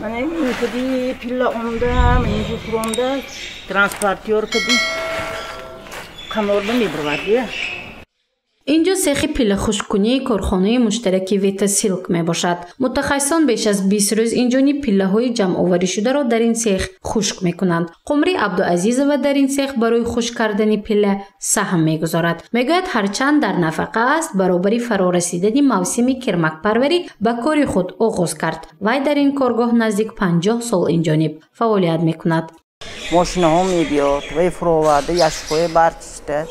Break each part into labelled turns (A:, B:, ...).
A: Мана ин кади пилла омда, инҷо фуромда, транспортёр кади канорба мебурвад.
B: Инҷо сехи пиллахушккунии корхонаи муштараки Ветасилк мебошад. Мутахассисон беш аз 20 рӯз инҷони пиллаҳои ҷамъоварӣшударо дар ин сех хушк мекунанд. Қумри Абдуазизова дар ин сех барои хушк кардани пилла саҳм мегузорад. Мегӯяд, ҳарчанд дар нафақа аст, баробари фарорасидани мавсими кирмакпарварӣ ба кори худ оғоз кард. Вай дар ин коргоҳ наздик 50 сол инҷониб фаъолият мекунад.
A: Мошинаҳо мебиёд, вай фуроварда, яшкҳое барчиста,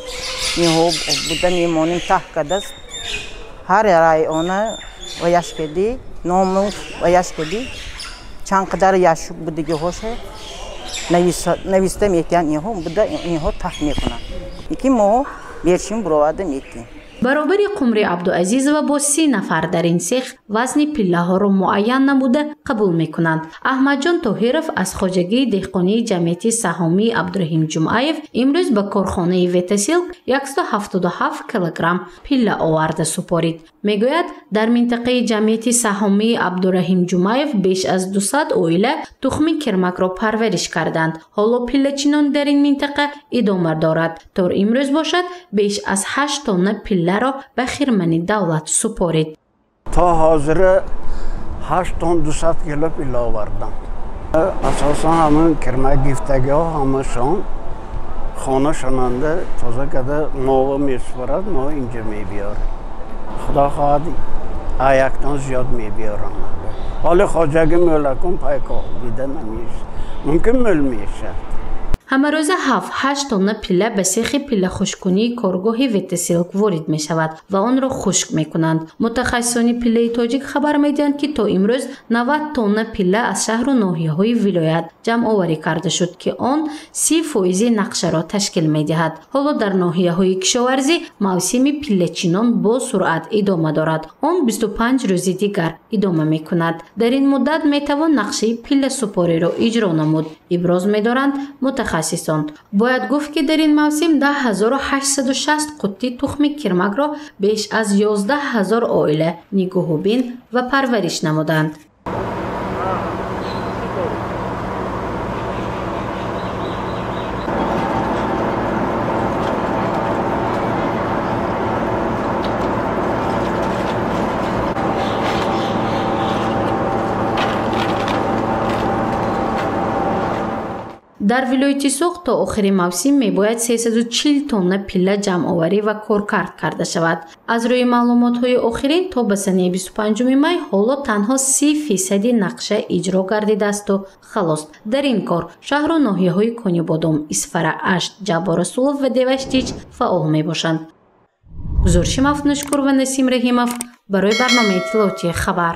A: инҳо буда мемонем таҳ кадаст. Ҳар района ва яшкади, ному ва яшкади, чанд қадар яшук будагиҳоша нависта метиҳанд, инҳо буда инҳо таҳ мекунанд. Ки мо бершим буроварда метиҳем.
B: Баробари Қумри Абдуазизова бо 30 нафар дар ин сех вазни пиллаҳоро муайян намуда қабул мекунанд. Аҳмадҷон Тоҳиров аз хоҷагии деҳқонии ҷамъияти саҳомии Абдураҳим Ҷумъаев имрӯз ба корхонаи Ветасилк 177 килограмм пилла оварда супорид. Мегӯяд, дар минтақаи ҷамъияти саҳомии Абдураҳим Ҷумъаев беш аз 200 оила тухми кирмакро парвариш карданд. Ҳоло пиллачинон дар ин минтақа идома дорад. То имрӯз бошад, беш аз 8 тонна пилла ро ба хирмани давлат супорид.
C: То ҳозира 8 тон 200 кило пилла овардам. Асосан ҳамон кирмак гифтагиҳо ҳамашон хона шонанда тоза карда мова месупорад, мо инҷа мебиёрем. Худо хоҳад як тон зиёд мебиёрам. Ҳоли хоҷаги мӯлакун пайкоҳ дида намешавад, мумкин мӯл мешавад.
B: Ҳамарӯза 7-8 тонна пилла ба сехи пиллахушккунии коргоҳи Ветасилк ворид мешавад ва онро хушк мекунанд. Мутахассисони пиллаи тоҷик хабар медиҳанд, ки то имрӯз 90 тонна пилла аз шаҳру ноҳияҳои вилоят ҷамъоварӣ карда шуд, ки он 30% нақшаро ташкил медиҳад. Ҳоло дар ноҳияҳои кишоварзӣ мавсими пиллачинон бо суръат идома дорад. Он 25 рӯзи дигар идома мекунад. Дар ин муддат метавон нақшаи пилласупориро иҷро намуд, иброз медоранд мутахассисон. Бояд гуфт, ки дар ин мавсим 10860 қуттӣ тухми кирмакро беш аз 11 000 оила нигоҳубин ва парвариш намуданд. Дар вилояти Суғд то охири мавсим мебояд 340 тонна пилла ҷамъоварӣ ва коркард карда шавад. Аз рӯи маълумотҳои охирин то ба санаи 25 май ҳоло танҳо 30% нақша иҷро гардидаасту халос. Дар ин кор шаҳру ноҳияҳои Конибодом, Исфара, Ашт, Ҷабборрасулов ва Деваштич фаъол мебошанд. Гузориши Мафтунушкур ва Насим Раҳимов барои барномаи иттилоотии хабар.